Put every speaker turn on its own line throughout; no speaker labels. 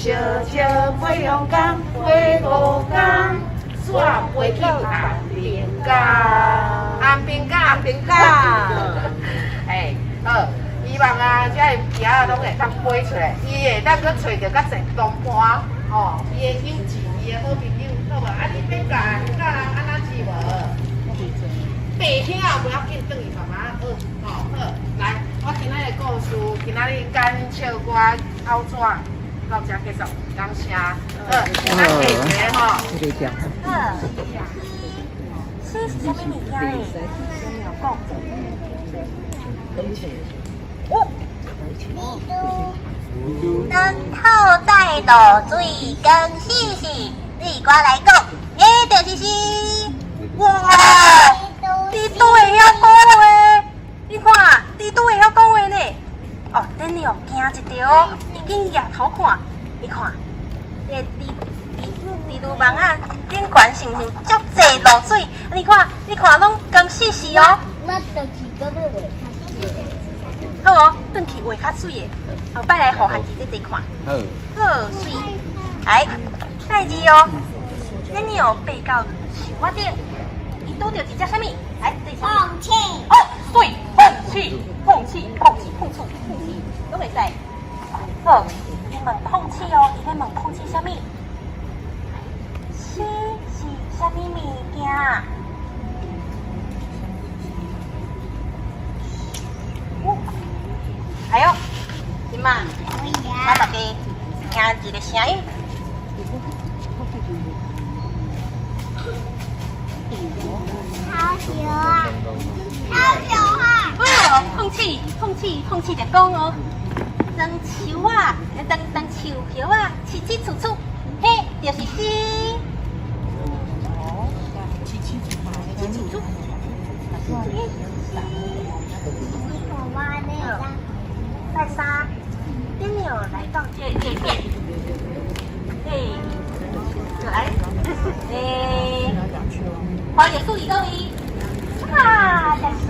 小笑飛兩工，飛五工，煞飛去安平港。安平港，安平港。哎，好，希望啊，這个魚仔攏會當飛出來，伊會當閣揣著較濟同伴，吼，伊的友情，伊的好朋友，好無？啊，你欲教教人按怎字無？白兄啊，無要緊，轉去慢慢學，吼，好，來，我今仔日的故事，今仔日感笑歌拗紙到這結束，感謝。好，咱下一个吼。
好，詩是啥物物件咧？講。哦，
當透帶露水光細細，對我來講，彼就是詩。
哇！你都會曉講話？你看，你都會曉講話呢？哦，等你哦，驚一著哦，已經舉頭看，你看，這個豬豬豬豬網仔頂懸是毋是足濟露水？你看，你看，攏光細細哦。
我就是閣欲畫較媠的。
好哦，轉去畫較媠的，後擺來予漢字這這看。
好。
好媠，來，下一字哦，咱哦爬到樹仔頂，伊拄著一隻啥物？來，這是啥物？
鳳翅。
哦，媠，鳳翅，鳳翅，鳳翅，鳳翅，鳳翅，攏會使。好，伊問鳳翅哦，伊咧問鳳翅啥物？詩是啥物物件？哦，哎喲，這馬，咱大家聽一個聲音。
好笑啊！好笑啊！
哦，鳳翅，鳳翅，鳳翅就講哦，當樹仔，當當樹葉仔，刺刺楚楚，彼就是詩。刺刺楚楚。再三，等了來到這個這個，嘿，來，花椰樹佇佗位？啊，再三，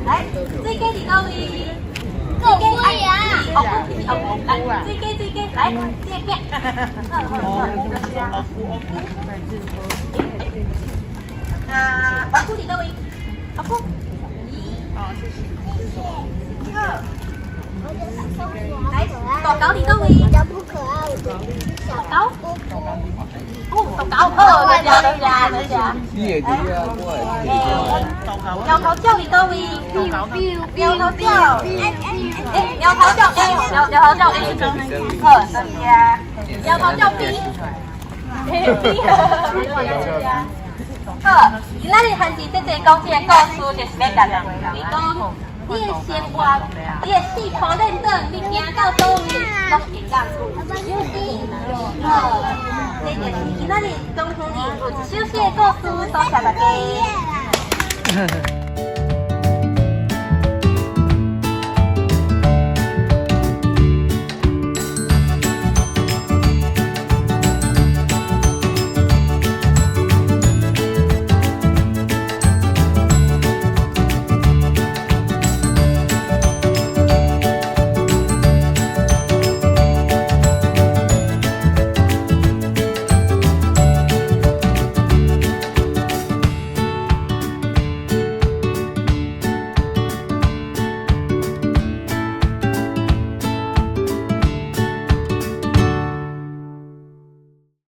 來，水雞佇佗位？水雞啊，哦，哦，來，水雞水雞，來，這個，好好好。啊，阿姑佇佗位？阿姑，
哦，謝謝。
好。來，大狗佇佗位？
比較不可愛的小
狗。哦，大狗，好，多謝多謝多謝。
你會佇遐，我會佇。
苗頭鳥佇佗位？苗頭鳥，欸，苗頭鳥 A，苗苗頭鳥 A，好，多謝。苗頭鳥 B，欸 B，多謝。好，今仔日漢字這個講這個故事，就是欲共人伊講，你的生活，你的四苦練轉，你行到佗位，攏會當有詩。好，這就是今仔日東方里有一首詩的故事，多謝大家。